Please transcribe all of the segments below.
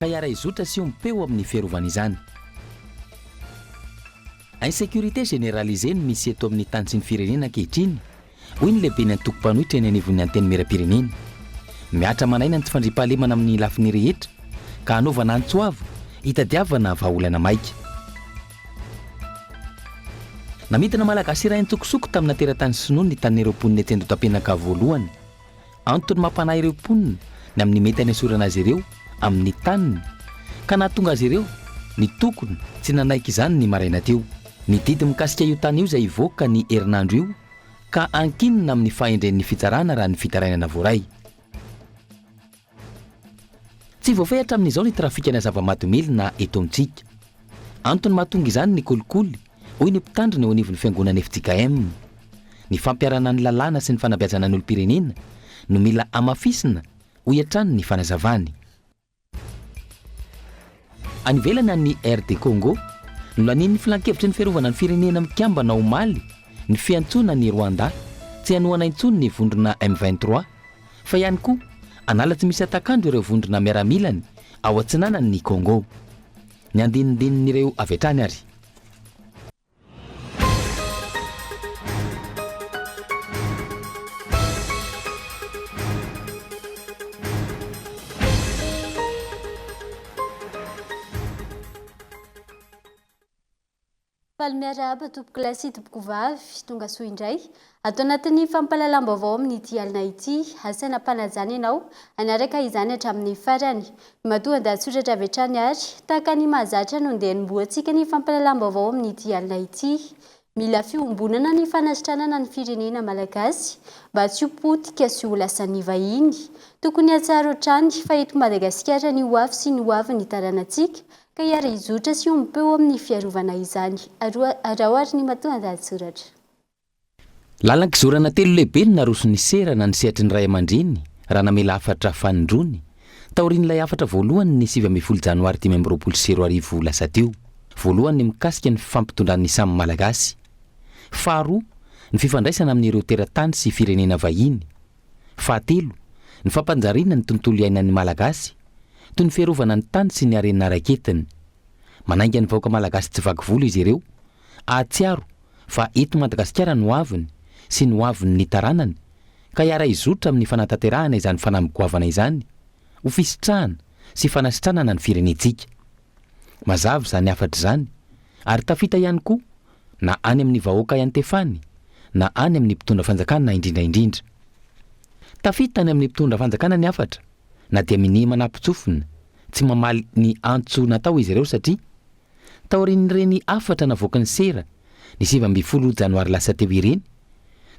Ka hiara-hizotra sy hiombom-peo amin'ny fiarovana izany. Insécurité généralisée no misy eto amin'ny tany sy ny firenena ankehitriny, hoy ny lehiben'ny antoko mpanohitra eny anivon'ny Antenimierampirenena. Mihatra aman'aina ny tsy fandriampahalemana amin'ny lafiny rehetra, ka hanaovana antso avo hitadiavana vahaolana maika. Namidina Malagasy iray an-tsokosoko tamina teratany sinoa ny tanin'ireo mponina etsy Andotapenaka voalohany. Antony mampanahy ireo mponina ny amin'ny mety hanesorana azy ireo amin'ny taniny ka nahatonga azy ireo nitokona tsy nanaiky izany ny maraina teo. Ny didy mikasika io tany io izay hivoaka ny herinandro io ka ankinina amin'ny fahendren'ny fitsarana raha ny fitarainana voaray. Tsy voafehy hatramin'izao ny trafikana zava-mahadomelina eto amintsika. Antony mahatonga izany ny kolikoly, hoy ny mpitandrina eo anivon'ny fiangonana fjkm. Ny fampiharana ny lalàna sy ny fanabeazana ny olom-pirenena no mila hamafisina, hoy hatrany ny fanazavany. Any ivelany any RD Congo, nolanian'ny filankevitry ny fiarovana ny firenena mikambana omaly ny fiantsoana an'i Rwanda tsy hanohana intsony ny vondrona M 23 fa ihany koa hanala tsy misy hatak'andro ireo vondrona miaramilany ao atsinanan'i Congo. Ny andinindinin'ireo avy hatrany ary. Faly miarahaba tompokolahy sy tompokovavy, tonga soa indray ato anatin'ny fampahalalam-baovao amin'ity alina ity. Asaina am-panajana ianao hanaraka izany hatramin'ny farany. Ny matoan-dahatsoratra avy hatrany ary, tahaka ny mahazatra no ndeha hanombohantsika ny fampahalalam-baovao amin'ity alina ity. Mila fiombonana ny fanasitranana ny firenena malagasy mba tsy ho potika sy ho lasan'ny vahiny. Tokony hahatsiaro hatrany fa eto Madagasikara ny ho avy sy ny ho avin'ny taranantsika Ka hiara-hizotra sy hiombom-peo amin'ny fiarovana izany. Araho ary ny matoandahatsoratra. Lalan-kizorana telo lehibe no naroson'ny sera na ny sehatry ny ray aman-dreny raha namela hafatra fanindroany, taorian'ilay hafatra voalohany ny 19 janoary 2025 lasa teo. Voalohany ny mikasika ny fifampitondran'ny samy Malagasy. Faharoa, ny fifandraisana amin'ireo teratany sy firenena vahiny. Fahatelo, ny fampanjariana ny tontolo iainan'ny Malagasy, toy ny fiarovana ny tany sy ny harena raiketiny. Manainga ny vahoaka malagasy tsy vaky volo izy ireo, hahatsiaro fa eto Madagasikara ny hoaviny sy ny hoavin'ny taranany, ka hiara-hizotra amin'ny fanatanterahana izany fanamby goavana izany, ho fisitrahana sy fanasitranana ny firenentsika. Mazava izany hafatra izany, ary tafita ihany koa na any amin'ny vahoaka iantefany na any amin'ny mpitondra fanjakana indrindra indrindra. Tafita any amin'ny mpitondra fanjakana ny hafatra na dia minia manampin-tsofina tsy mamaly ny antso natao izy ireo satria taorian'ireny hafatra navoakan'ny sera ny 19 janoary lasa teo ireny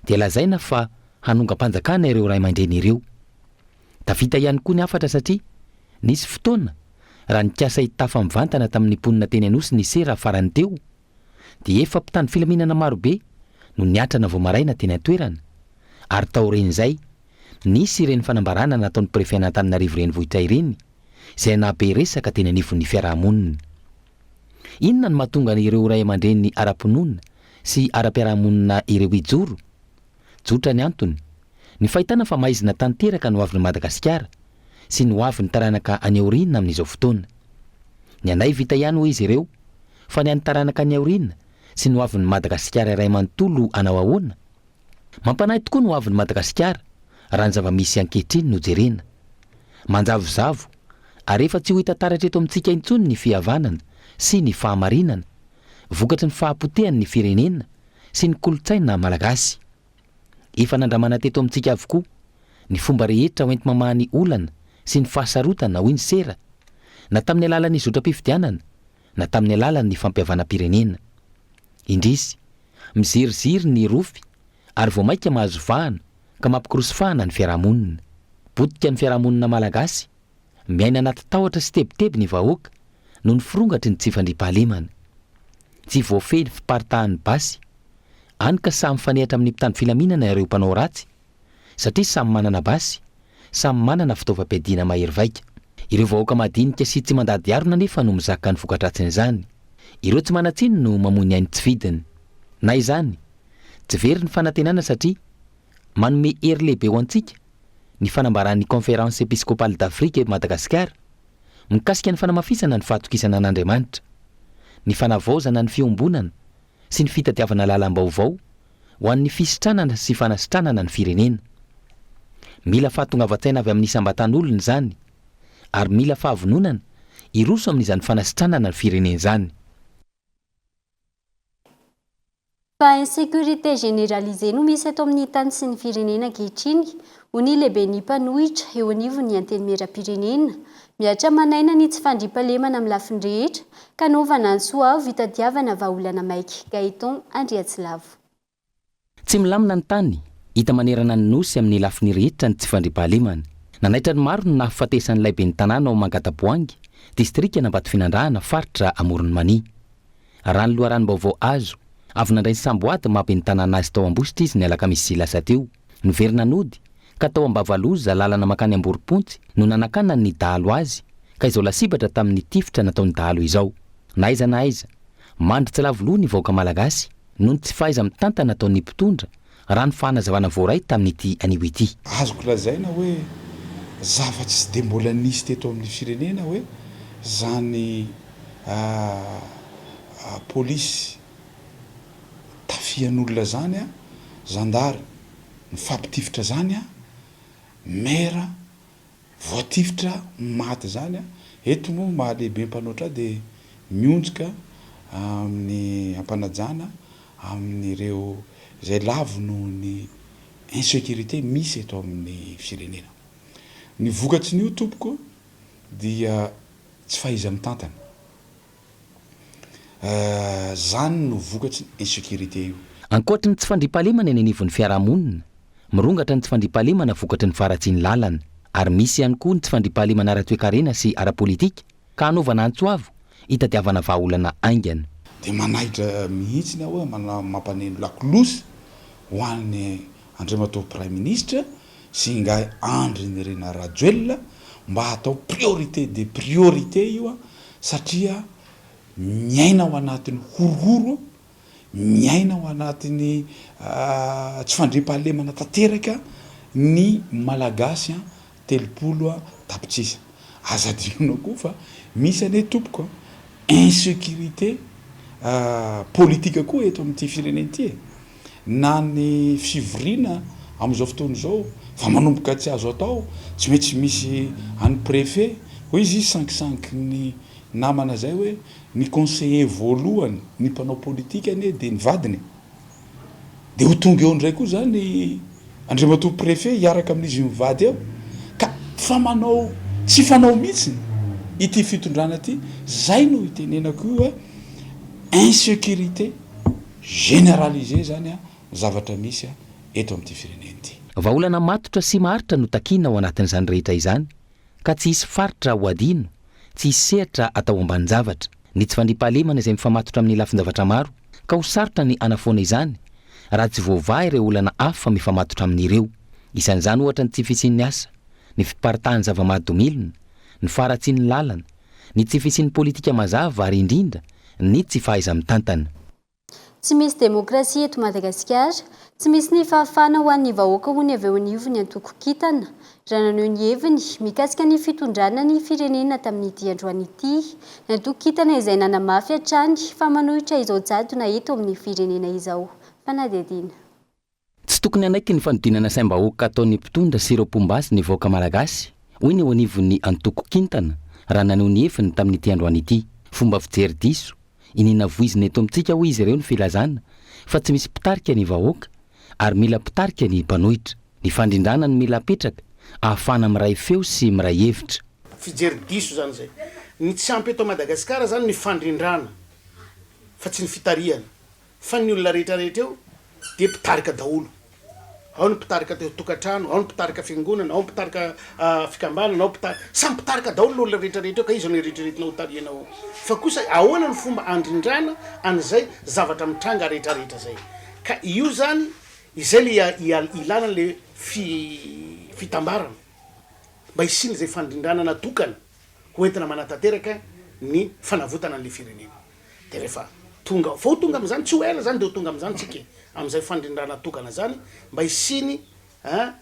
dia lazaina fa hanongam-panjakana ireo ray aman-dreny ireo. Tafita ihany koa ny hafatra satria nisy fotoana raha nikasa hitafa mivantana tamin'ny mponina teny Anosy ny sera farany teo dia efa mpitandro filaminana marobe no niatrana vao maraina teny an-toerana ary taorian'izay nisy ireny fanambarana nataon'ny prefet-n'Antananarivo renivohitra ireny izay nahabe resaka teny anivon'ny fiarahamonina. Inona no mahatonga ireo ray aman-dreny ara-pinoana sy ara-piarahamonina ireo hijoro? Tsotra ny antony, ny fahitana fa maizina tanteraka ny hoavin'i Madagasikara sy ny hoavin'ny taranaka any aoriana amin'izao fotoana. Ny anay vita ihany hoy izy ireo fa ny an'ny taranaka any aoriana sy ny hoavin'i Madagasikara iray manontolo hanao ahoana? Mampanahy tokoa ny hoavin'i Madagasikara raha ny zava-misy ankehitriny no jerena. Manjavozavo ary efa tsy ho hita taratra eto amintsika intsony ny fihavanana sy ny fahamarinana vokatry ny fahapotehan'ny firenena sy ny kolontsaina malagasy. Efa nandramana teto amintsika avokoa ny fomba rehetra hoenti-mamaha ny olana sy ny fahasarotana, hoy ny sera, na tamin'ny alalan'ny zotram-pifidianana na tamin'ny alalan'ny fampihavanam-pirenena. Indrisy, miziriziry ny rofy ary vao mainka mahazo vahana ka mampikorosifahana ny fiarahamonina. Potika ny fiarahamonina malagasy Miaina anaty tahotra sy tebiteby ny vahoaka noho ny firongatry ny tsy fandriampahalemana. Tsy voafehy ny fiparitahan'ny basy, any ka samy mifanehatra amin'ny mpitandro filaminana ireo mpanao ratsy satria samy manana basy, samy manana fitaovam-piadiana mahery vaika. Ireo vahoaka madinika sy tsy mandady harona anefa no mizaka ny voka-dratsin'izany. Ireo tsy manan-tsiny no mamoy ny ainy tsy fidiny. Na izany, tsy very ny fanantenana satria manome hery lehibe ho antsika ny fanambaran'ny Conférence Episcopale d'Afrique eto Madagasikara. mikasika ny fanamafisana ny fahatokisana an'Andriamanitra, ny fanavaozana ny fiombonana sy ny fitadiavana lalam-baovao ho an'ny fisitranana sy fanasitranana ny firenena. Mila fahatongavan-tsaina avy amin'ny isam-batan'olona izany ary mila fahavononana hiroso amin'izany fanasitranana ny firenena izany. Fa insécurité généralisée no misy eto amin'ny tany sy ny firenena ankehitriny, hoy ny lehiben'ny mpanohitra eo anivon'ny Antenimierampirenena. Mihatra aman'aina ny tsy fandriampahalemana amin'ny lafiny rehetra, ka anaovana antso avo hitadiavana vahaolana maika. Gaëtan Andriatsilavo. Tsy milamina ny tany, hita manerana ny Nosy amin'ny lafiny rehetra ny tsy fandriampahalemana. Nanaitra ny maro ny nahafatesan'ilay ben'ny tanàna ao Mangataboahangy, distrikan'Ambatofinandrahana, faritra Amoron'i Mania. Raha ny loharanom-baovao azo, avy nandray ny samboady maha ben'ny tanàna azy tao Ambositra izy ny alakamisy lasa teo. Niverina nody, ka tao Ambavaloza, lalana mankany Amborompontsy, no nanakanan'ny dahalo azy, ka izao lasibatra tamin'ny tifitra nataon'ny dahalo izao. Na aiza na aiza, mandry tsy lavo loha ny vahoaka malagasy, noho ny tsy fahaiza-mitantana ataon'ny mpitondra, raha ny fanazavana voaray tamin'ity anio ity. Azoko lazaina hoe zava-tsy tsy dia mbola nisy teto amin'ny firenena hoe zany polisy tafihan'olona zany a, zandary mifampitifitra zany a, maire voatifitra maty zany a, eto moa maha lehibe mpanoatra ahy dia mionjika amin'ny ampanajana amin'ireo izay lavo noho ny insécurité misy eto amin'ny firenena. Ny vokatrin'io tompoko dia tsy fahaiza-mitantana. Zany no vokatry ny insécurité io. Ankoatry ny tsy fandriampahalemana eny anivon'ny fiarahamonina, mirongatra ny tsy fandriampahalemana vokatry ny faharatsian'ny lalana, ary misy ihany koa ny tsy fandriampahalemana ara-toekarena sy ara-politika ka hanaovana antso avo hitadiavana vahaolana haingana. Dia manaitra mihitsiny aho hoe mampaneno lakolosy ho an'ny Andriamatoa Praiminisitra sy ingahy Andry Nirina Rajoelina mba hatao priorité des priorités io satria miaina ao anatin'ny horohoro, miaina ao anatin'ny tsy fandriampahalemana tanteraka ny Malagasy 30 tapitrisa. Aza adinoina koa fa misy anie tompoko insécurité politique koa eto amin'ity firenena ity e! Na ny fivoriana amin'izao fotoana izao fa manomboka tsy azo atao, tsy maintsy misy an'ny préfet, hoy izy sangisangy ny namana izay hoe ny conseiller voalohany ny mpanao politika anie dia ny vadiny e! Dia ho tonga eo indray koa izany Andriamatoa Préfet hiaraka amin'izy mivady eo ka fa manao tsy fanao mihitsy ity fitondrana ity, zay no itenenako io hoe insécurité généralisée zany ny zavatra misy eto amin'ity firenena ity. Vahaolana matotra sy maharitra no takiana ao anatin'izany rehetra izany ka tsy hisy faritra ho adino, tsy hisy sehatra atao ambanin-javatra. Ny tsy fandriampahalemana izay mifamatotra amin'ny lafin-javatra maro, ka ho sarotra ny hanafoana izany raha tsy voavaha ireo olana hafa mifamatotra amin'ireo. Isan'izany ohatra ny tsy fisian'ny asa, ny fiparitahan'ny zava-mahadomelina, ny faharatsian'ny lalana, ny tsy fisian'ny politika mazava ary indrindra ny tsy fahaiza-mitantana. Tsy misy demokrasia eto Madagasikara. Tsy misy ny fahafahana ho an'ny vahoaka hoy ny avy eo anivon'ny antoko Kintana, raha naneho ny heviny mikasika ny fitondrana ny firenena tamin'ity androany ity. Ny antoko Kintana izay nanamafy hatrany fa manohitra izao jadona eto amin'ny firenena izao. Fanadihadiana. Tsy tokony hanaiky ny fanodinana saim-bahoaka ataon'ny mpitondra sy ireo mpomba azy ny vahoaka malagasy, hoy ny eo anivon'ny antoko Kintana, raha naneho ny heviny tamin'ity androany ity. Fomba fijery diso, iniana voizina eto amintsika hoy izy ireo ny filazana fa tsy misy mpitarika ny vahoaka ary mila mpitarika ny mpanohitra. Ny fandrindrana no mila apetraka ahafahana miray feo sy miray hevitra. Fijery diso izany izay. Ny tsy ampy eto Madagasikara izany ny fandrindrana fa tsy ny fitarihana. Fa ny olona rehetra rehetra eo dia mpitarika daholo. Ao ny mpitarika teo tokantrano, ao ny mpitarika fiangonana, ao ny mpitarika fikambanana, ao mpitarika, samy mpitarika daholo ny olona rehetra rehetra eo ka iza no eritreretinao ho tarihanao ao. Fa kosa ahoana ny fomba andrindrana an'izay zavatra mitranga rehetra rehetra zay. Ka io zany, izay le ilana le fitambarana mba hisian'izay fandrindrana natokana ho entina manatanteraka ny fanavotana an'le firenena. Dia rehefa tonga, vao tonga amin'izany, tsy ho ela izany dia ho tonga amin'izany tsika e, amin'izay fandrindrana tokana izany, mba hisiany an,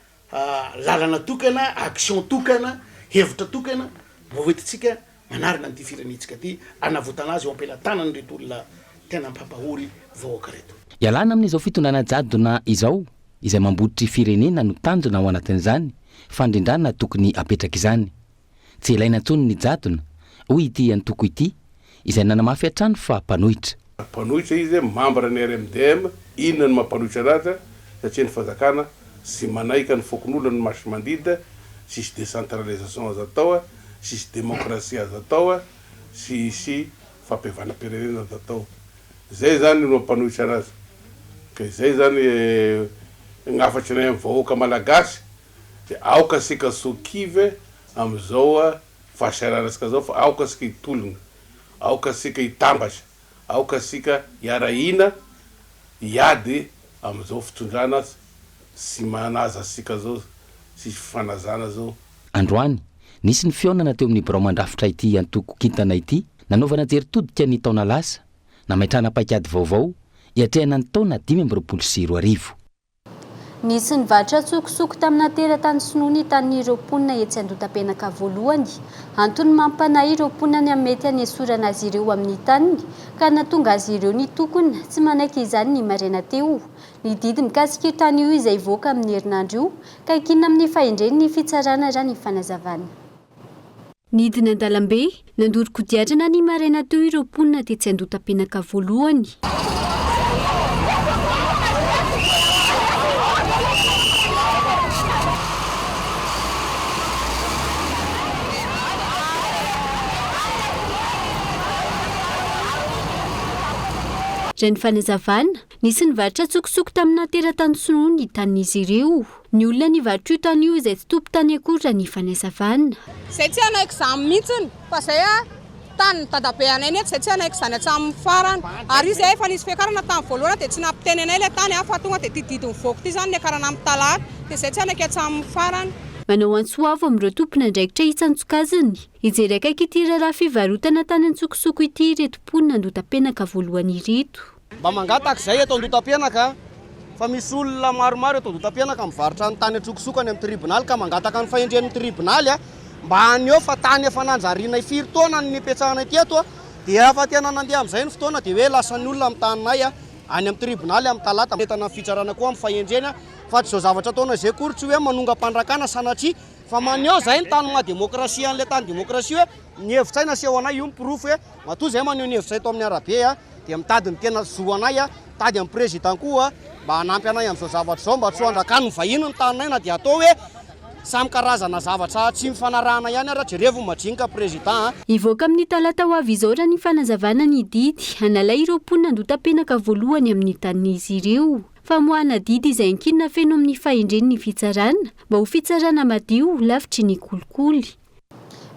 lalana tokana, action tokana, hevitra tokana, mba ho entintsika manarina an'ity firenentsika ity, hanavotana azy eo am-pelatanan'ireto olona tena mpampahory vahoaka ireto. Ialana amin'izao fitondrana jadona izao, izay mambotry firenena no tanjona ao anatin'izany fandrindrana tokony hapetraka izany. Tsy ilaina intsony ny jadona, hoy ity antoko ity, izay nanamafy hatrany fa mpanohitra. Mpanohitra izy, membre ny RMDM, inona no maha mpanohitra anazy, satria ny fanjakana tsy manaika ny fokonolona ny masi-mandidy, tsisy décentralisation azo atao, tsisy démocratie azo atao, tsisy fampihavanam-pirenena azo atao. Izay izany no maha mpanohitra anazy. Ka izay izany ny hafatry ny vahoaka malagasy dia aoka isika tsy ho kivy amin'izao fahasahiranantsika izao fa aoka isika hitolona. Aoka isika hitambatra, aoka isika hiara-hina hiady amin'izao fitondrana tsy manaja antsika izao, tsisy fifanajana izao. Androany, nisy ny fihaonana teo amin'ny birao mandrafitra ity antoko Kintana ity, nanaovana jery todika ny taona lasa, nametrahana paikady vaovao hiatrehana ny taona 2025. Nisy nivarotra an-tsokosoko tamina teratany sinoa ny tanin'ireo mponina etsy Andotapenaka voalohany. Antony mampanahy ireo mponina ny amin'ny mety hanesorana azy ireo amin'ny taniny ka nahatonga azy ireo nitokona tsy manaiky izany ny maraina teo. Ny didy mikasika io tany io izay hivoaka amin'ny herinandro io ka ankinina amin'ny fahendren'ny fitsarana raha ny fanazavana. Nidina an-dalambe, nandoro kodiarana ny maraina teo ireo mponina tetsy Andotapenaka voalohany. Raha ny fanazavana, nisy nivarotra an-tsokosoko tamina teratany sinoa ny tanin'izy ireo. Ny olona nivarotra io tany io izay tsy tompon-tany akory raha ny fanazavana. Zay tsy hanaiky izany mihitsiny fa zay a tanin'ny dadabe anay nefa zay tsy hanaiky izany hatramin'ny farany ary izy efa nisy fiakarana tamin'ny voalohany dia tsy nampiteny anay ilay tany fa tonga dia ity didy mivoaka ity izany niakarana amin'ny talata dia zay tsy hanaiky hatramin'ny farany. Manao antso avo amin'ireo tompon'andraikitra isan-tsokajiny hijery akaiky ity raharaha fivarotana tany an-tsokosoko ity ireto mponina Andotapenaka voalohany ireto. Mba mangataka izay eto Andotapenaka fa misy olona maromaro eto Andotapenaka mivarotra ny tany an-tsokosoko any amin'ny tribonaly ka mangataka ny fahendren'ny tribonaly mba haneho fa tany efa nanjarianay firy taona no nipetrahanay teto dia efa tena nandeha amin'izay ny fotoana dia hoe lasan'ny olona amin'ny taninay any amin'ny tribonaly amin'ny talata. Manentana ny fitsarana koa amin'ny fahendreny fa tsy izao zavatra ataonay izay akory tsy hoe manongam-pandrakana sanatria fa maneho izay ny tany maha demokrasia an'ilay tany demokrasia hoe ny hevitray naseho anay io ny porofo hoe matoa izay maneho ny hevitray eto amin'ny arabe dia mitady ny tena zo anay, mitady an'i Président koa mba hanampy anay amin'izao zavatra izao mba tsy ho andrakan'ny vahiny ny taninay na dia atao hoe samy karazana zavatra tsy mifanarahana ihany ara, jerevo ny majinika Président a. Hivoaka amin'ny talata ho avy izao raha ny fanazavana ny didy hanala ireo mponina Andotapenaka voalohany amin'ny tanin'izy ireo. Famoahana didy izay ankinina feno amin'ny fahendren'ny fitsarana mba ho fitsarana madio lavitry ny kolikoly.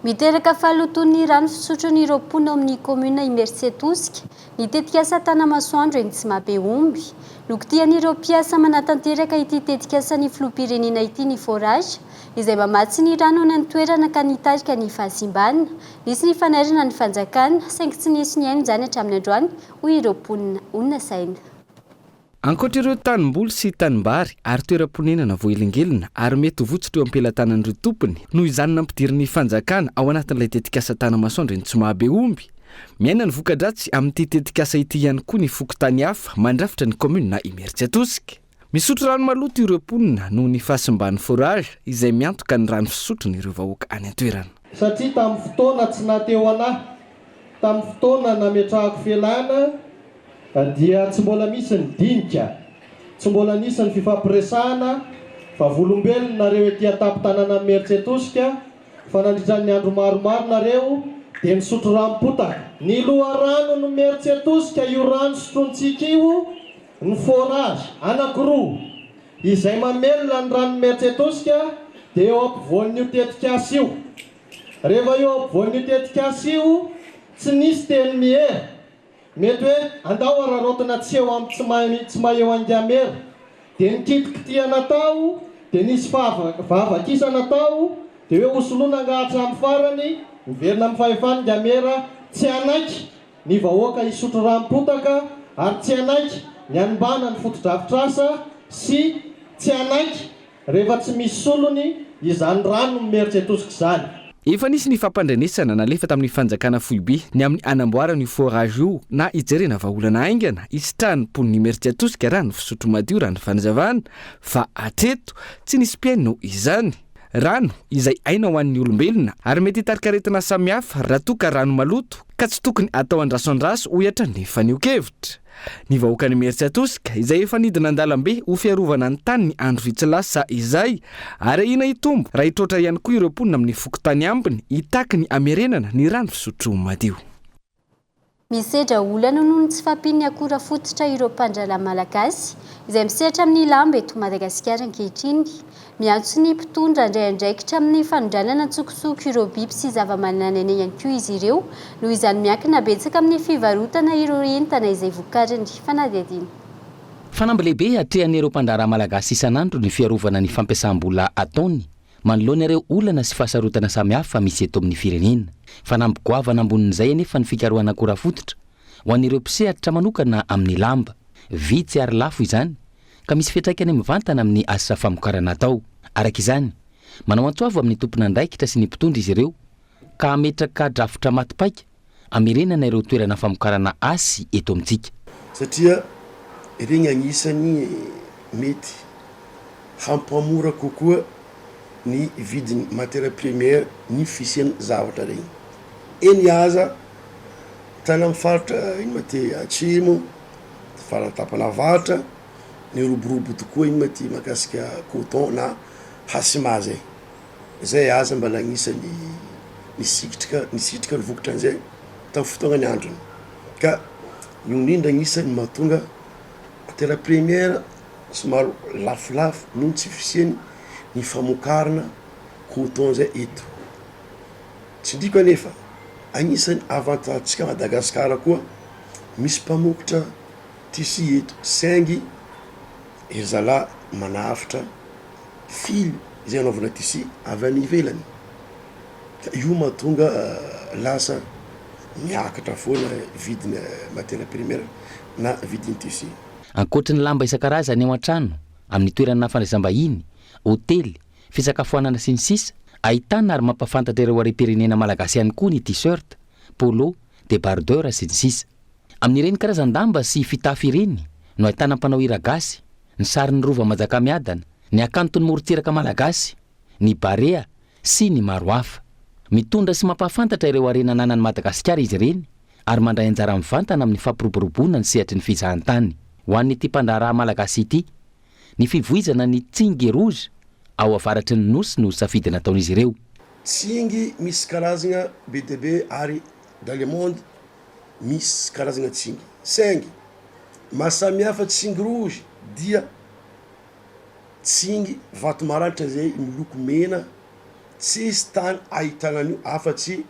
Miteraka fahalotoan'ny rano fisotron'ireo mponina ao amin'ny kaominina Imerintsiatosika ny tetikasa Tanamasoandro eny Tsimahabeomby. Nokitihan'ireo mpiasa manatanteraka ity tetikasan'ny filoham-pirenena ity ny forage izay mamatsy ny rano any an-toerana ka nitarika ny fahasimbana. Nisy ny fanairana ny fanjakana saingy tsy nisy nihaino izany hatramin'ny androany hoy ireo mponina honina saina. Ankoatra ireo tanimboly sy tanimbary ary toeram-ponenana voahelingelina ary mety ho votsotra eo am-pelatanan'ireo tompony noho izany nampidirin'ny fanjakana ao anatin'ilay tetikasa Tanamasoandro eny Tsimahabeomby. Miaina ny voka-dratsy amin'ity tetikasa ity ihany koa ny fokontany hafa mandrafitra ny kaominina Imerintsiatosika. Misotro rano maloto ireo mponina noho ny fahasimban'ny forage izay miantoka ny rano fisotron'ireo vahoaka any an-toerana. Satria tamin'ny fotoana tsy naha-teo an'ahy, tamin'ny fotoana nametrahako fialana, dia tsy mbola misy ny dinika, tsy mbola nisy ny fifampiresahana, vavolombelona nareo ety an-tampon-tanànan'i Imerintsiatosika fa nandritra ny andro maromaro nareo dia nisotro ranom-potaka. Ny loharanon'i Imerintsiatosika io rano sotrointsika io, ny forage anankiroa izay mamelona ny ranon'i Imerintsiatosika dia eo ampovoan'io tetikasa io. Rehefa eo ampovoan'io tetikasa io, tsy nisy teny miera. Mety hoe andao araraotina tsy eo amin'ny tsy mahay tsy mahay eo Angiamera. Dia nikitikitihana tao, dia nisy fahavakisana tao, dia hoe hosoloina angaha hatramin'ny farany, miverina amin'ny fahefany Ngamera, tsy hanaiky ny vahoaka hisotro ranom-potaka ary tsy hanaiky ny hanimbana ny fotodrafitrasa sy tsy hanaiky Rehefa tsy misy solony izany rano mimeritsy atosika izany. Efa nisy ny fampandrenesana nalefa tamin'ny fanjakana foibe ny amin'ny hanamboarana io forage io na hijerena vahaolana haingana hisitrahan'ny mponin'Imerintsiatosika rano fisotro madio raha ny fanazavana fa hatreto tsy nisy mpihaino izany. Rano izay aina ho an'ny olombelona ary mety hitarika aretina samihafa raha toa ka rano maloto ka tsy tokony atao andraso andraso hoy hatrany ny fanehoan-kevitra. Ny vahoakan'Imerintsiatosika izay efa nidina an-dalambe ho fiarovana ny taniny andro vitsy lasa izay ary ahiana hitombo raha hitroatra ihany koa ireo mponina amin'ny fokontany ambiny hitaky ny hamerenana ny rano fisotro madio. Misedra olana noho ny tsy fahampian'ny akora fototra ireo mpandraharaha malagasy izay misehatra amin'ny lamba eto Madagasikara ankehitriny. Miantso ny mpitondra handray andraikitra amin'ny fanondranana an-tsokosoko ireo biby sy zavamananaina ihany koa izy ireo noho izany miankina betsaka amin'ny fivarotana ireo entana izay vokariny. Fanadihadiana. Fanamby lehibe atrehan'ireo mpandraharaha malagasy isan'andro ny fiarovana ny fampiasam-bola ataony Manoloana ireo olana sy fahasarotana samihafa misy eto amin'ny firenena. Fanamby goavana ambonin'izay anefa ny fikarohana akora fototra ho an'ireo mpisehatra manokana amin'ny lamba. Vitsy ary lafo izany ka misy fiantraikany mivantana amin'ny asa famokarana atao. Araka izany, manao antso avo amin'ny tompon'andraikitra sy ny mpitondra izy ireo ka hametraka drafitra maty paika hamerenana ireo toerana famokarana hasy eto amintsika. Satria regny agnisan'ny mety hampamora kokoa ny vidin'ny matière première ny fisian'ny zavatra regny. Eny aza tany amin'ny faritra ino ma ty atsimo, faratapany avaratra, niroborobo tokoa ino ma ty mahakasika coton na hasima zay. Zay aza mbala agnisan'ny nisitrika nisitrika ny vokatra an'izay tamin'ny fotoagna ny androny ka io indrindra agnisan'ny mahatonga matière première somary lafolafo noho ny tsy fisiany ny famokarana coton zay eto. Tsindriko anefa agnisan'ny avantage-ntsika Madagasikara koa misy mpamokatra tissu eto saingy ry zalahy manavotra fil izay anaovana tissu avy any ivelany ka io mahatonga lasa miakatra foana vidina matière première na vidin'ny tissu. Ankoatry ny lamba isan-karazany ao an-trano, amin'ny toerana fandraisam-bahiny, hotely, fisakafoanana sy ny sisa, ahitana ary mampahafantatra ireo harem-pirenena malagasy ihany koa ny t-shirt, polo, debardeur sy ny sisa. Amin'ireny karazan-damba sy fitafy ireny no ahitana mpanao hira gasy, ny sarin'ny Rova Manjakamiadana, ny hakanton'ny morontsiraka malagasy, ny Barea sy ny maro hafa. Mitondra sy mampahafantatra ireo harena ananan'i Madagasikara izy ireny ary mandray anjara mivantana amin'ny fampiroboroboana ny sehatry ny fizahantany. Ho an'ity mpandraharaha malagasy ity, ny fivoizana ny Tsingy Rouge ao avaratry ny Nosy no safidy nataon'izy ireo. Tsingy misy karazagna be dia be ary dans le monde misy karazagna tsingy saingy mahasamihafa tsingy rouge dia tsingy vato maranitra zay miloko mena tsisy tany ahitana an'io afa-tsy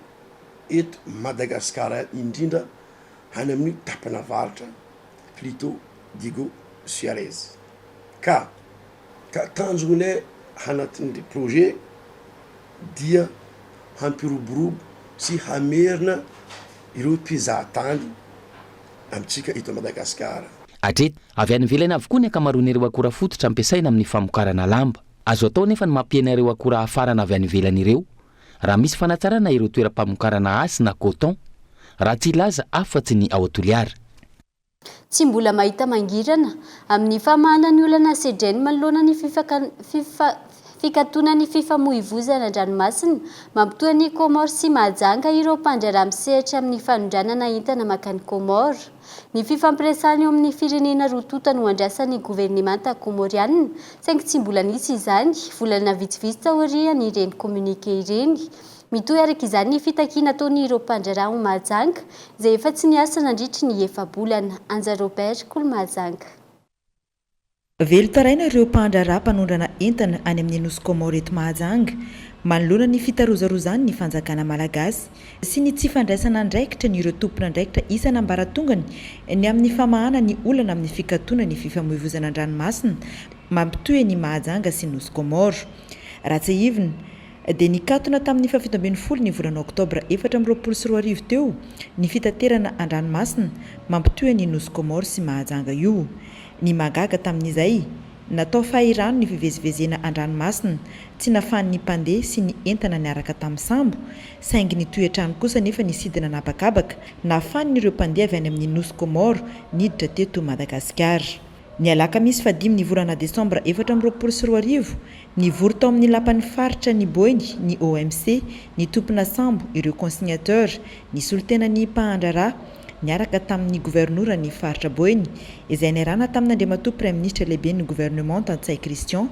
eto Madagasikara indrindra any amin'ny tapany avaratra plutot Diego Suarez ka ka tanjognay anatin'ny projet dia hampiroborobo sy hamerina ireo mpizahatany amintsika eto Madagasikara. Hatreto, avy any ivelany avokoa ny ankamaroan'ireo akora fototra ampiasaina amin'ny famokarana lamba. Azo atao anefa ny mampihena ireo akora hafarana avy any ivelany ireo raha misy fanatsarana ireo toeram-pamokarana hasy na coton, raha tsy hilaza afa-tsy ny ao Toliara. Tsy mbola mahita mangirana amin'ny famahana ny olana sedrainy manoloana ny fikatonan'ny fifamoivoizana an-dranomasina mampitohy an'i Comores sy Mahajanga ireo mpandraharaha misehatra amin'ny fanondranana entana mankany Comores. Ny fifampiresahana eo amin'ny firenena roa tonta no andrasan'ny governemanta Komorianina saingy tsy mbola nisy izany, volana vitsivitsy taorian'ireny communiqué ireny. Mitohy araka izany ny fitakiana ataon'ireo mpandraharaha ao Mahajanga, izay efa tsy niasa nandritry ny efa-bolana. Anja Robert, Kolo Mahajanga. Velon-taraina ireo mpandraharaha mpanondrana entana any amin'ny Nosy Comores eto Mahajanga, manoloana ny fitarozarozan'ny fanjakana malagasy sy ny tsy fandraisana andraikitra ny ireo tompon'andraikitra isan'ambaratongany ny amin'ny famahana ny olana amin'ny fikatonan'ny fifamoivozana an-dranomasina mampitohy an'i Mahajanga sy Nosy Comores. Raha tsiahivina, dia nikatona tamin'ny fahafito ambin'ny folo ny volana oktobra 2024 teo ny fitaterana an-dranomasina mampitohy an'i Nosy Comores sy Mahajanga io. Ny mahagaga tamin'izay Natao fahirano ny fivezivezena an-dranomasina, tsy nafahan'ny mpandeha sy ny entana niaraka tamin'ny sambo, saingy nitohy hatrany kosa anefa ny sidina an'habakabaka nahafahan'ireo mpandeha avy any amin'ny Nosy Comores niditra teto Madagasikara. Ny alakamisy fahadimy ny volana desambra 2024, nivory tao amin'ny lapan'ny faritra ny Boeny ny OMC, ny tompona sambo, ireo consignateurs, ny solontenan'ny mpahandraharaha, niaraka tamin'ny governoran'ny faritra Boeny, izay niarahana tamin'Andriamatoa Praiminisitra lehiben'ny governemanta Ntsay Christian,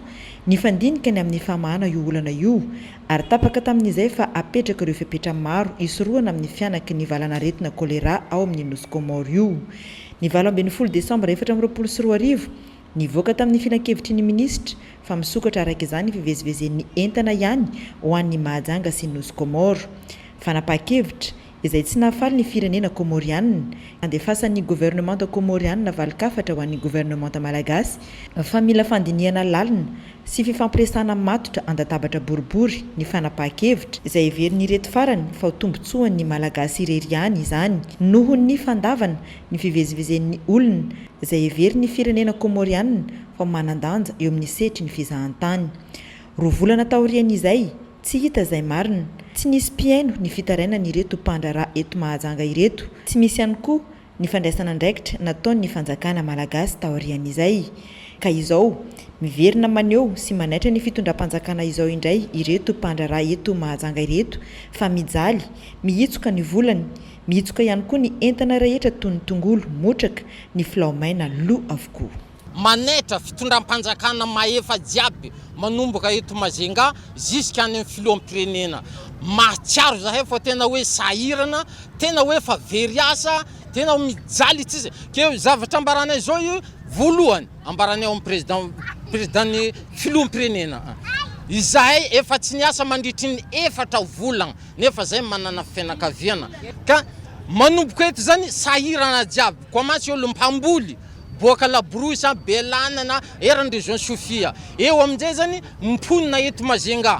nifandinika ny amin'ny famahana io olana io, ary tapaka tamin'izay fa apetraka ireo fepetra maro hisorohana amin'ny fihanaky ny valanaretina choléra ao amin'ny Nosy Comores io. Ny 18 desambra 2024, nivoaka tamin'ny filankevitry ny minisitra fa misokatra araka izany ny fivezivezen'ny entana ihany ho an'ny Mahajanga sy Nosy Comores. Fanapahan-kevitra izay tsy nahafaly ny firenena Kômôrianina, andefasan'ny governemanta Kômôrianina valin-kafatra ho an'ny governemanta Malagasy fa mila fandinihana lalina sy fifampiresahana matotra an-databatra boribory ny fanapahan-kevitra, izay heverin'ireto farany fa ho tombontsoan'ny Malagasy irery ihany izany noho ny fandavana ny fivezivezen'ny olona izay heverin'ny firenena Kômôrianina fa manan-danja eo amin'ny sehatry ny fizahantany. Roa volana taorian'izay, tsy hita izay marina. Tsy nisy mpihaino ny fitarainan'ireto mpandraharaha eto Mahajanga ireto. Tsy misy ihany koa ny fandraisana andraikitra nataon'ny fanjakana malagasy taorian'izay. Ka izao, miverina maneho sy manaitra ny fitondram-panjakana izao indray ireto mpandraharaha eto Mahajanga ireto fa mijaly, mihitsoka ny volany, mihitsoka ihany koa ny entana rehetra toy ny tongolo, motraka, ny filao maina lo avokoa. Manaitra fitondram-panjakana mahefa jiaby manomboka eto Majunga ziska any amin'ny filoham-pirenena. Mahatsiaro zahay fa tena hoe sahirana, tena hoe fa very asa, tena mijaly tsisy. Ke zavatra ambaranay zao io voalohany ambaranay ao amin'ny président président-n'ny filoham-pirenena. Izahay efa tsy niasa mandritry ny efatra volagna nefa zay manana fianakaviana ka manomboka eto zany sahirana jiaby. Koa mantsy olo mpamboly boaka Labrousse a, Belanana, eran'ny région Sofia. Eo amin'izay zany mponina eto Majunga,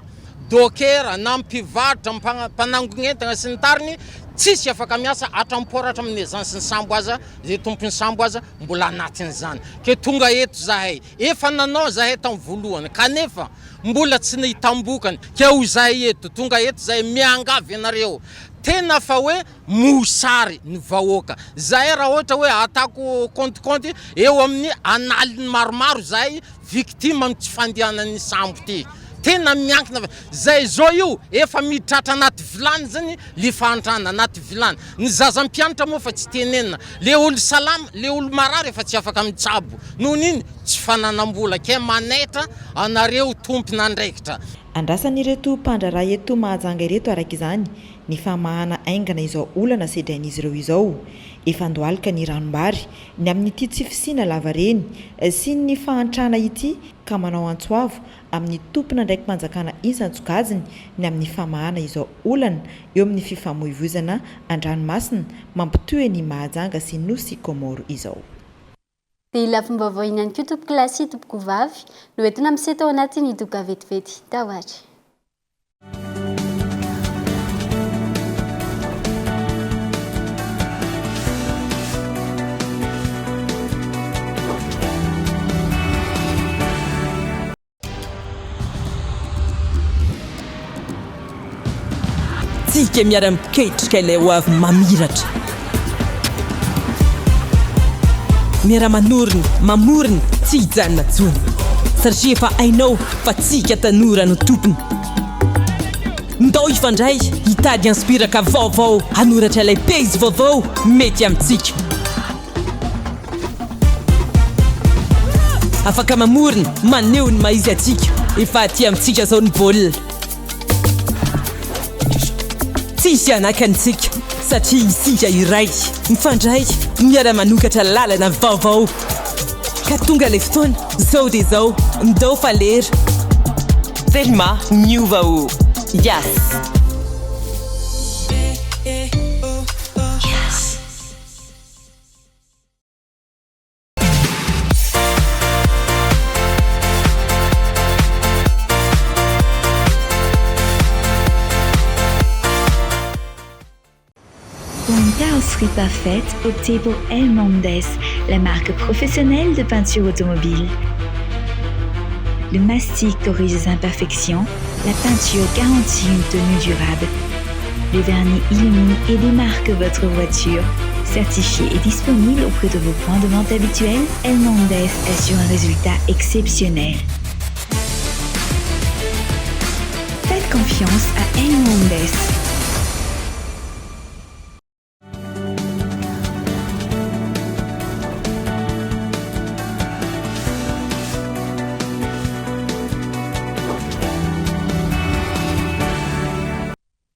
docker na mpivarotra, mpanangona entana sy ny tariny, tsisy afaka miasa hatramin'ny port hatramin'ny agence ny sambo aza, izay tompon'ny sambo aza mbola anatin'izany. Ke tonga eto zahay, efa nanao zahay tamin'ny voalohany kanefa mbola tsy nahitam-bokany, ke ho zahay eto, tonga eto zahay miangavy anareo, tena fa hoe mosary ny vahoaka. Zahay raha ohatra hoe atako compte compte eo amin'ny an'aliny maromaro zahay victime amin'ny tsy fandehanan'ny sambo ty. Tena miankina fa zay zao io efa mitratra anaty vilany zany le fahantrana anaty vilany. Ny zaza mpianatra moa fa tsy tenenina. Le olo salama, le olo marary efa tsy afaka mitsabo noho ny ino? Tsy fananam-bola. Ke manaitra anareo tompon'andraikitra. Andrasan'ireto mpandraharaha eto Mahajanga ireto araka izany ny famahana haingana izao olana sedrain'izy ireo izao. Efa andohalika ny ranombary ny amin'ity tsy fisiana lavareny sy ny fahantrana ity ka manao antso avo amin'ny tompon'andraiki-panjakana isan-tsokajiny ny amin'ny famahana izao olana eo amin'ny fifamoivoizana an-dranomasina mampitohy an'i Mahajanga sy Nosy Kômôro izao. Dia lafim-baovao iny ihany koa tompokolahy sy tompokovavy no entina miseho tao anatin'ny doka vetivety tao ary. Tsika miara-miketrika ilay ho avy mamiratra. Miara-manorina, mamorona, tsy hijanona intsony. Satria efa hainao fa tsika tanora no tompony. Ndao hifandray, hitady inspiraka vaovao, hanoratra ilay pejy vaovao mety amintsika. Afaka mamorona, maneho ny maha izy antsika. Efa aty amintsika izao ny baolina. Tsy hisy hanakana isika satria isika iray, mifandray, miara-manokatra lalana vaovao. Ka tonga ilay fotoana, zao dia zao, ndao fa lera. Telma miova o! Yas! Pour une carrosserie parfaite, optez pour Hernandez, la marque professionnelle de peinture automobile. Le mastic corrige les imperfections, la peinture garantit une tenue durable. Le vernis illumine et démarque votre voiture. Certifié et disponible auprès de vos points de vente habituels, Hernandez assure un résultat exceptionnel. Faites confiance à Hernandez.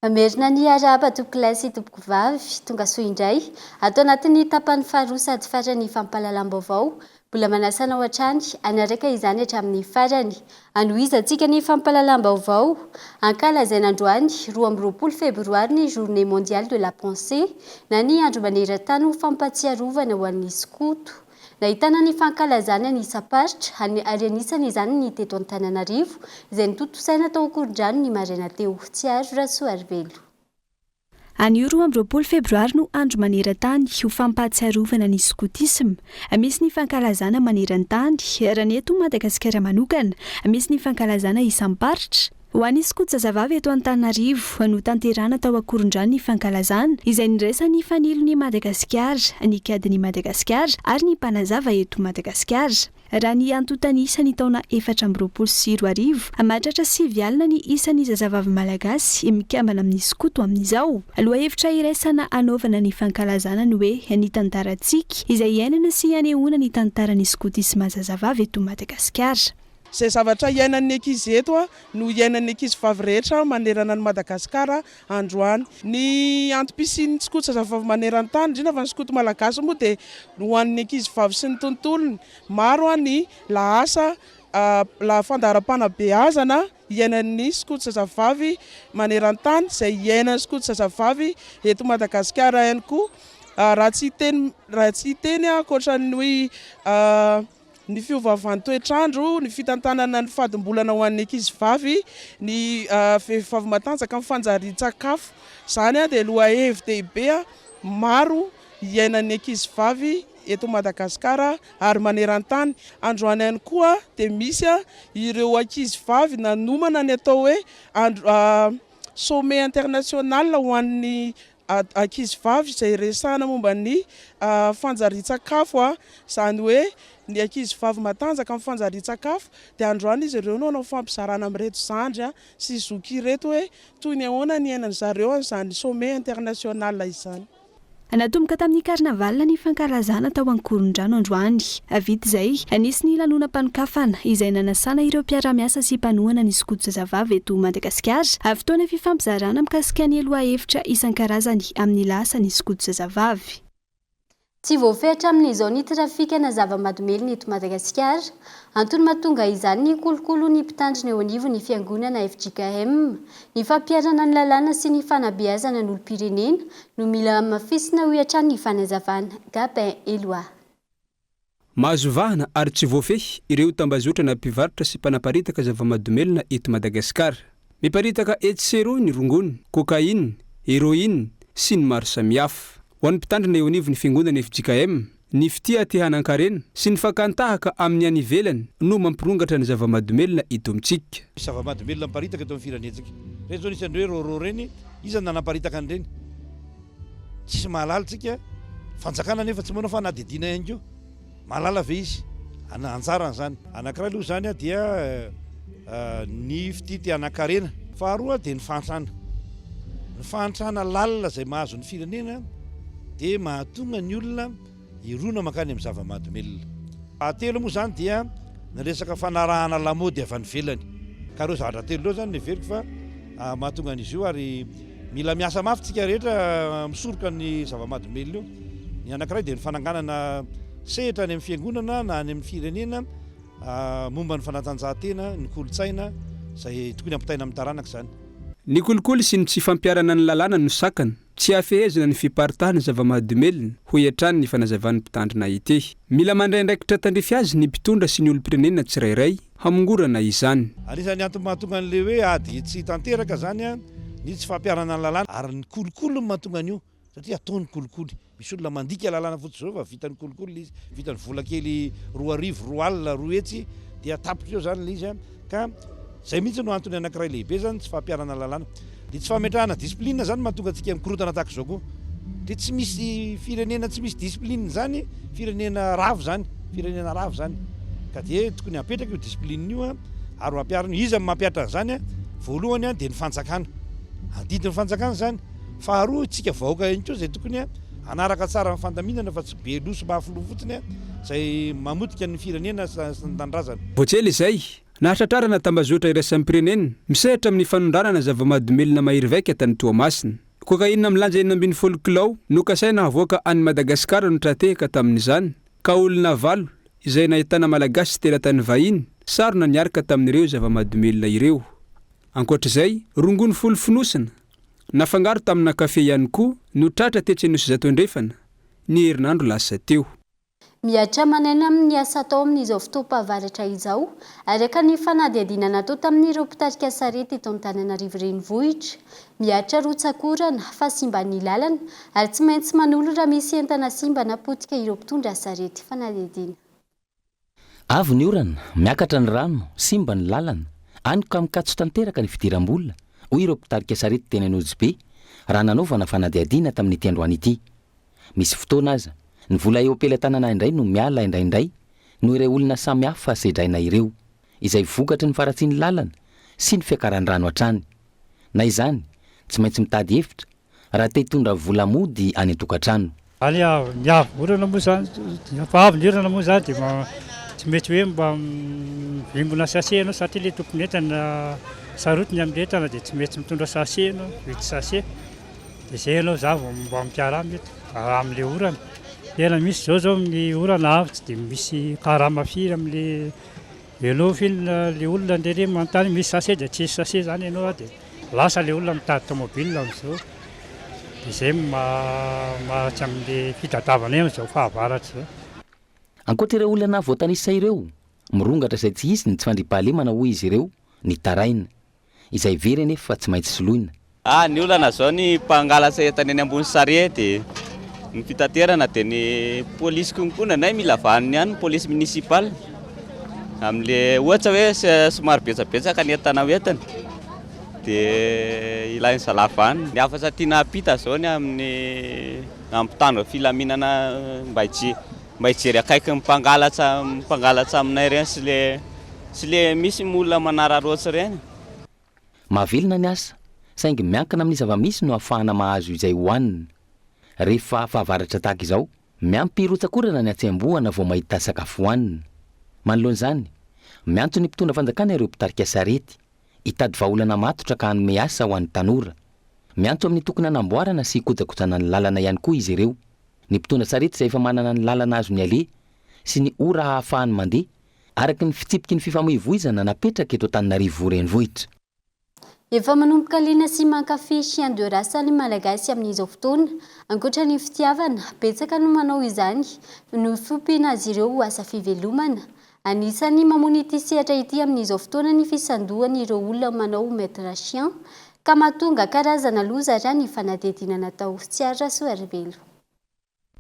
Mamerina ny arahaba tompokolahy sy tompokovavy, tonga soa indray ato anatin'ny tapany faharoa sady farany fampahalalam-baovao. Mbola manasa anao hatrany hanaraka izany hatramin'ny farany. Hanohizantsika ny fampahalalam-baovao. Ankalazaina androany 22 febroary ny Journée mondiale de la pensée na ny andro maneran-tany ho fampahatsiarovana ho an'ny skoto. Nahitana ny fankalazana ny isam-paritra ary anisan' izany ny teto Antananarivo izay notontosaina tao Ankorondrano ny maraina teo. Tsiaro Rasoarivelo. Anio 22 febroary no andro maneran-tany ho fampahatsiarovana ny skotisma. Misy ny fankalazana maneran-tany, raha ny eto Madagasikara manokana, misy ny fankalazana isam-paritra. Ho an'ny skoto zazavavy eto Antananarivo, notanterahana tao Ankorondrano ny fankalazana, izay niraisan'ny Fanilon'i Madagasikara, ny Cadin'i Madagasikara ary ny Mpanazava eto Madagasikara. Raha ny antontan'isa ny taona 2024, mahatratra sivy alina ny isan'ny zazavavy malagasy mikambana amin'ny skoto amin'izao. Lohahevitra iraisana hanaovana ny fankalazana ny hoe Ny tantarantsika, izay iainana sy anehoana ny tantaran'ny skotisma zazavavy eto Madagasikara. Izay zavatra iainan'ny ankizy eto no iainan'ny ankizy vavy rehetra manerana an'i Madagasikara androany. Ny antom-pisian'ny skoto zazavavy maneran-tany, indrindra fa ny skoto malagasy moa dia ho an'ny ankizy vavy sy ny tontolony. Maro ny lahasa, fandaharam-panabeazana iainan'ny skoto zazavavy maneran-tany, izay iainan'ny skoto zazavavy eto Madagasikara ihany koa. Raha tsy hiteny, raha tsy hiteny ankoatra ny hoe ny fiovaovan'ny toetr'andro, ny fitantanana ny fadimbolana ho an'ny ankizy vavy, ny vehivavy matanjaka amin'ny fanjarian-tsakafo. Izany dia lohahevi-dehibe maro iainan'ny ankizy vavy eto Madagasikara ary maneran-tany. Androany ihany koa dia misy ireo ankizy vavy nanomana ny atao hoe andro sommet international ho an'ny ankizy vavy izay resahana momba ny fanjarian-tsakafo, izany hoe ny ankizy vavy matanjaka amin'ny fanjarian-tsakafo dia androany izy ireo no hanao fampizarana amin'ireto zandry sy zoky ireto hoe toy ny ahoana ny iainan'ny zareo an'izany sommet international izany. Natomboka tamin'ny carnaval ny fankalazana tao Ankorondrano androany. Vita izay, nisy ny lanonam-panokafana izay nanasana ireo mpiara-miasa sy mpanohana ny skoto zazavavy eto Madagasikara. Fotoana fifampizarana mikasika ny lohahevitra isan-karazany amin'ny lahasan'ny skoto zazavavy. Tsy voafehy hatramin'izao ny trafikana zava-mahadomelina eto Madagasikara. Antony mahatonga izany ny kolikoly ny mpitandrina eo anivon'ny fiangonana fjkm. Ny fampiharana ny lalàna sy ny fanabeazana ny olom-pirenena no mila hamafisina, hoy hatrany ny fanazavana. Gabin Eloi. Mahazo vahana ary tsy voafehy ireo tambazotrana mpivarotra sy mpanaparitaka zava-mahadomelina eto Madagasikara. Miparitaka etsy sy eroa ny rongony, cocaïne, héroïne, sy ny maro samihafa. Ho an'ny mpitandrina eo anivon'ny fiangonana fjkm, ny fitia te hanan-karena sy ny fakan-tahaka amin'ny any ivelany no mampirongatra ny zava-mahadomelina eto amintsika. Misy zava-mahadomelina miparitaka eto amin'ny firenentsika. Ireny izao nisy an'ireo hoe rôrô ireny, iza no nanaparitaka an'ireny? Tsisy mahalala tsika, fanjakana nefa tsy manao fanadihadiana ihany koa. Mahalala ve izy? Anjarany izany. Anankiray aloha izany dia ny fitia te hanan-karena. Faharoa dia ny fahantrana. Ny fahantrana lalina izay mahazo ny firenena dia mahatonga ny olona hirona mankany amin'ny zava-mahadomelina. Fahatelo moa izany dia ny resaka fanarahana lamaody avy any ivelany. Ka ireo zavatra telo ireo izany no heveriko fa mahatonga an'izy io ary mila miasa mafy tsika rehetra misoroka ny zava-mahadomelina io. Ny anankiray dia ny fananganana sehatra any amin'ny fiangonana na any amin'ny firenena momba ny fanatanjahantena, ny kolontsaina izay tokony hampitaina amin'ny taranaka izany. Ny kolikoly sy ny tsy fampiharana ny lalàna no sakana tsy hahafehezana ny fiparitahan'ny zava-mahadomelina, hoy hatrany ny fanazavan'ny mpitandrina ity. Mila mandray andraikitra tandrify azy ny mpitondra sy ny olom-pirenena tsirairay hamongorana izany. Anisan'ny antony mahatonga an'ilay hoe ady tsy tanteraka izany ny tsy fampiharana ny lalàna ary ny kolikoly no mahatonga an'io satria atao ny kolikoly. Misy olona mandika lalàna fotsiny izao fa vitan'ny kolikoly ilay izy, vitan'ny vola kely 2000, 20 alina, 200. Dia tapitra eo izany ilay izy an. Ka izay mihitsy no antony anankiray lehibe izany tsy fampiharana lalàna. Dia tsy fametrahana discipline izany mahatonga antsika mikorontana tahaka izao koa. Dia tsy misy firenena tsy misy discipline izany, firenena rava izany, firenena rava izany. Ka dia tokony hapetraka io discipline io an, ary ho ampiharina io. Iza no mampihatra an'izany an? Voalohany an dia ny fanjakana. Adidin'ny fanjakana izany. Faharoa, isika vahoaka ihany koa izay tokony hanaraka tsara ny fandaminana fa tsy be loha sy mafy loha fotsiny izay mamotika ny firenena sy ny tanindrazana. Vao tsy ela izay, nahatratrarana tambazotra iraisam-pirenena misehatra amin'ny fanondranana zava-mahadomelina mahery vaika tany Toamasina. Cocaïne milanja 16 kilao nokasaina havoaka an'i Madagasikara no tra-tehaka tamin'izany, ka olona valo, izay nahitana Malagasy sy teratany vahiny, sarona niaraka tamin'ireo zava-mahadomelina ireo. Ankoatra izay, rongony folo fonosana, nafangaro tamina kafe ihany koa no tratra tetsy Anosizato Andrefana, ny herinandro lasa teo. Mihatra aman'aina amin'ny asa atao amin'izao fotoam-pahavaratra izao, araka ny fanadihadiana natao tamin'ireo mpitarika sarety eto Antananarivo Renivohitra. Mihatra rotsak'orana, fahasimban'ny lalana, ary tsy maintsy manolo raha misy entana simba na potika ireo mpitondra sarety. Fanadihadiana. Avy ny orana, miakatra ny rano, simba ny lalana, any ka mikatso tanteraka ny fidiram-bola, hoy ireo mpitarika sarety teny Anosibe, raha nanaovana fanadihadiana tamin'ity androany ity. Misy fotoana aza, ny vola eo am-pelatanana indray no miala indraindray noho ireo olona samy hafa sedraina ireo, izay vokatry ny faharatsian'ny lalana sy ny fiakaran-drano hatrany. Na izany, tsy maintsy mitady hevitra raha te hitondra vola mody any an-tokantrano. Any ny avy orana moa zany, efa avy ny orana moa zany dia tsy mety hoe mba mivimbina sachet ianao satria ilay tompon'entana sarotiny amin'ilay entana dia tsy mety mitondra sachet ianao, mividy sachet. Dia izay ianao za vao mba mikarama eto raha amin'ilay orana. Tena misy izao zao amin'ny orana avy tsy dia misy karama firy amin'ilay ianao f'inona ilay olona andeha manontany misy sachet dia tsisy sachet zany ianao dia Lasa le olona mitady tomobile amin'izao dia izay no maha-tsy amin'le fitadiavana amin'izao fahavaratra izao. Ankoatra ireo olana voatanisa ireo, mirongatra izay tsy hisy ny tsy fandriampahalemana hoy izy ireo nitaraina. Izay very anefa tsy maintsy soloina. Ah, ny olana zao ny mpangalatra entana eny ambony sarety, ny fitaterana dia ny polisy konko indraindray mila vaniny ihany ny polisy municipal amin'le ohatra hoe somary betsabetsaka ny entana hoentiny dia ilain'ny zalahy vaniny. Ny hafatra tiana hampita zao ny amin'ny mpitandro filaminana mba hijery mba hijery akaiky ny mpangalatra mpangalatra aminay ireny sy le sy le misy olona manararaotra ireny. Mahavelona ny asa, saingy miankina amin'ny zava-misy no ahafahana mahazo izay hohanina. Rehefa fahavaratra tahaka izao, miampy rotsak'orana ny hatsembohana vao mahita sakafo hohanina. Manoloana izany, miantso ny mpitondra fanjakana ireo mpitarika sarety, hitady vahaolana matotra ka hanome asa ho an'ny tanora. Miantso amin'ny tokony hanamboarana sy hikojakojana ny lalana ihany koa izy ireo. Ny mpitondra sarety izay efa manana ny lalana azony aleha sy ny ora hahafahany mandeha, araka ny fitsipiky ny fifamoivoizana napetraka eto Antananarivo Renivohitra. Efa manomboka liana sy mankafy chien de race ny Malagasy amin'izao fotoana. Ankoatra ny fitiavana, betsaka no manao izany no fiompiana azy ireo ho asa fivelomana. Anisan'ny mamono ity sehatra ity amin'izao fotoana ny fisandohan'ireo olona manao maître chien ka mahatonga karazana loza raha ny fanadihadiana natao. Tsiary Rasoarivelo.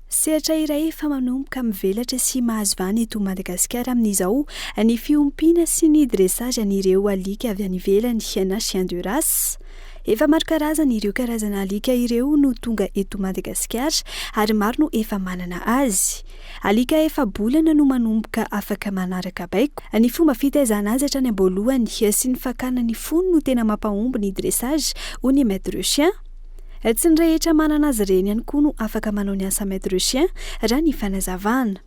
Sehatra iray efa manomboka mivelatra sy mahazo vahana eto Madagasikara amin'izao ny fiompiana sy ny dressage an'ireo alika avy any ivelany na chien de race. Efa maro karazana ireo karazana alika ireo no tonga eto Madagasikara ary maro no efa manana azy. Alika efa-bolana no manomboka afaka manaraka baiko. Ny fomba fitaizana azy hatrany am-boalohany sy ny fakana ny fony no tena mampahomby ny dressage hoy ny maître chien. Tsy ny rehetra manana azy ireny ihany koa no afaka manao ny asa maître chien, raha ny fanazavana.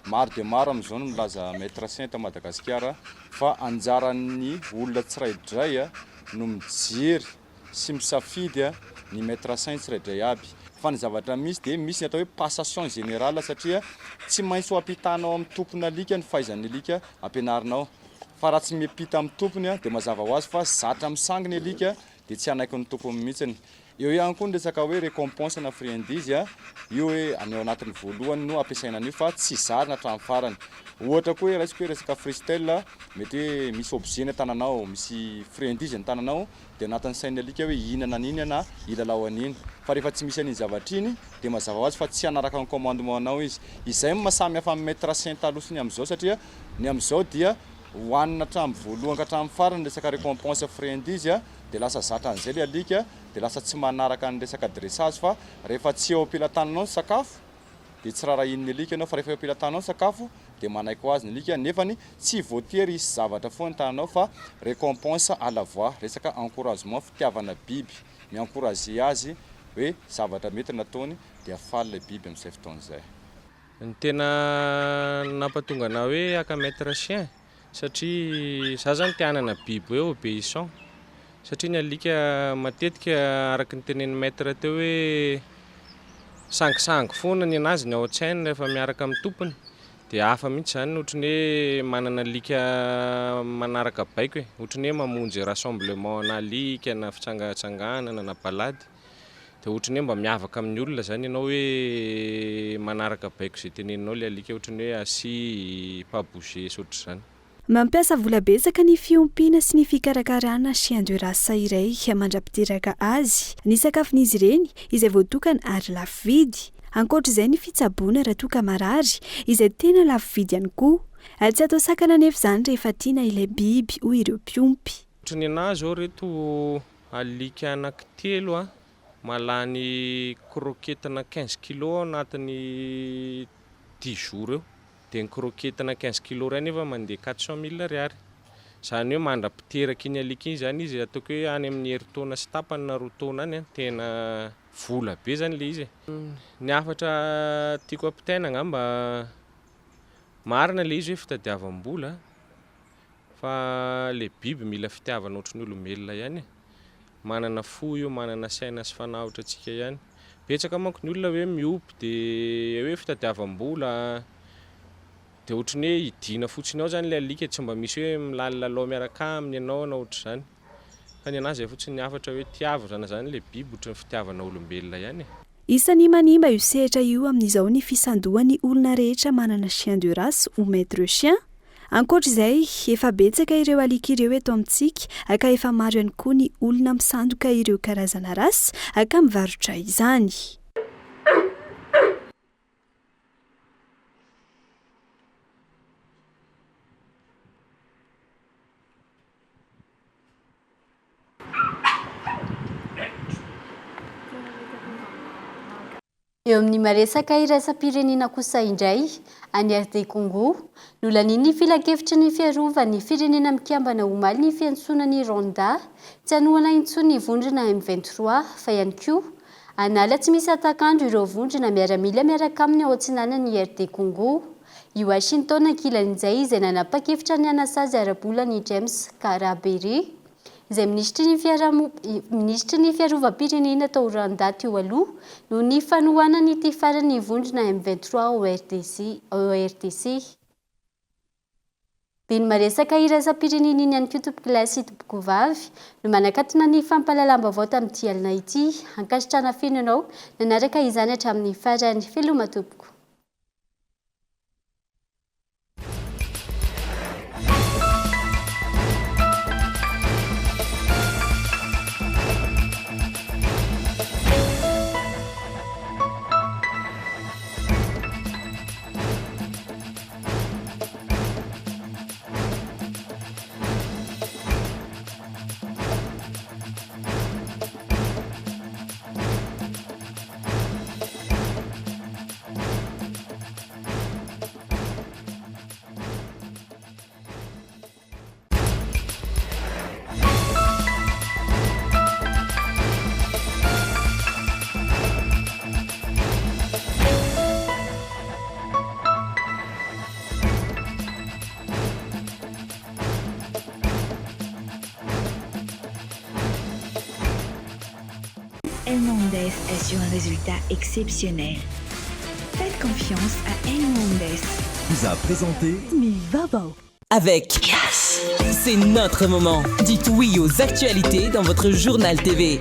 Maro dia maro amin'izao no milaza maître chien eto Madagasikara fa anjaran'ny olona tsiraidray no mijery sy misafidy ny maître chien tsiraidray aby. Fa ny zavatra misy dia misy ny atao hoe passation générale satria tsy maintsy ho ampitanao amin'ny tompon'alika ny fahaizan'ny alika ampianarinao fa raha tsy miampita amin'ny tompony dia mazava ho azy fa zatra misangy ny alika dia tsy hanaiky ny tompony mihitsiny. Eo ihany koa ny resaka hoe récompense na friandise, io hoe any ao anatin'ny voalohany no ampiasaina an'io fa tsy zarina hatramin'ny farany. Ohatra koa hoe raisiko hoe resaka freestyle, mety hoe misy objet ny an-tananao, misy friandise ny tananao, dia anatin'ny sain'ny alika hoe hihinana an'iny na hilalao an'iny. Fa rehefa tsy misy an'iny zavatra iny dia mazava ho azy fa tsy hanaraka ny commandement-nao izy. Izay no maha samy hafa amin'ny maître chien taloha sy ny amin'izao satria ny amin'izao dia. Hohanina hatramin'ny voalohany ka hatramin'ny farany resaka récompense friandise dia lasa zatra an'izay ilay alika dia lasa tsy manaraka ny resaka dressage fa rehefa tsy eo am-pelatananao ny sakafo dia tsy rarahian'ny alika ianao fa rehefa eo am-pelatananao ny sakafo dia manaiky ho azy ny alika nefany tsy voatery hisy zavatra foana ny tananao fa récompense à la voix resaka encouragement fitiavana biby mi-encourager azy hoe zavatra mety nataony dia faly ilay biby amin'izay fotoana izay. Ny tena nampatonga anah hoe haka maître chien satria za zany te hanana biby hoe obéissant satria ny alika matetika araka ny tenenin'ny maître teo hoe sangisangy foana ny anazy ny ao an-tsainy rehefa miaraka amin'ny tompony dia hafa mihitsy zany ohatran'ny hoe manana alika manaraka baiko e, ohatran'ny hoe mamonjy rassemblement ana alika na fitsangatsanganana na balade. Dia ohatran'ny hoe mba miavaka amin'ny olona izany ianao hoe manaraka baiko izay teneninao ilay alika ohatran'ny hoe assis, pas bouger sy ohatr'izany. Mampiasa vola betsaka ny fiompiana sy ny fikarakarana chien de race iray mandra-piteraka azy. Ny sakafon'izy ireny, izay voatokana ary lafo vidy. Ankoatra izay ny fitsaboana raha toa ka marary, izay tena lafo vidy ihany koa. Tsy atao sakana anefa izany rehefa tiana ilay biby, hoy ireo mpiompy. Ohatry ny anah zao reto Alika anaky telo a, mahalany croquette-na quinze kilos ao anatin'ny dix jours eo, dia ny croquette-na quinze kilos iray nefa mandeha quatre cent mille ariary, izany hoe mandra-piteraka iny alika iny izany izy ataoko hoe any amin'ny herintaona sy tapany na roa taona any an, tena vola be izany ilay izy e. Ny hafatra tiako ampitaina angamba, marina ilay izy hoe fitadiavam-bola Fa le biby mila fitiavana ohatry ny olombelona ihany e! Manana fo io, manana saina sy fanahy ohatrantsika ihany. Betsaka manko ny olona hoe miompy de hoe fitadiavam-bola de ohatry ny hoe hidiana fotsiny ao zany le alika tsy mba misy hoe milalilalao miaraka aminy ianao na ohatr'izany. Fa ny anahy zay fotsiny ny hafatra hoe tiavo zany zany le biby ohatry ny fitiavana olombelona ihany e! Isan'ny manimba io sehatra io amin'izao ny fisandohan'ny olona rehetra manana chien de race ou maître chien. Ankoatra izay, efa betsaka ireo alika ireo eto amintsika ka efa maro ihany koa ny olona misandoka ireo karazana race ka mivarotra izany. Eo amin'ny maresaka iraisam-pirenena kosa indray, any RD Congo, nolanian'ny Filankevitry ny Fiarovan'ny Firenena Mikambana omaly ny fiantsoana ny Rwanda tsy hanohana intsony ny vondrona M 23 fa ihany koa hanala tsy misy hatak'andro ireo vondrona miaramila miaraka aminy ao atsinanan'i RD Congo. I Washington ankilan'izay izay nanapa-kevitra ny hanasazy ara-bola an'i James Karaberi, izay minisitry ny minisitry ny fiarovam-pirenena tao Rwanda teo aloha, noho ny fanohanany ity farany ny vondrona M 23 ao RDC ao RDC. Dia ny maresaka iraisam-pirenena iny ihany koa tompokolahy sy tompokovavy no manakatona ny fampahalalam-baovao tamin'ity alina ity. Ankasitrahana feno ianao nanaraka izany hatramin'ny farany. Veloma tompoko. Hernandez assure un résultat exceptionnel. Faites confiance à Hernandez. Vous a présenté Avec C'est notre moment. Dites oui aux actualités dans votre journal TV.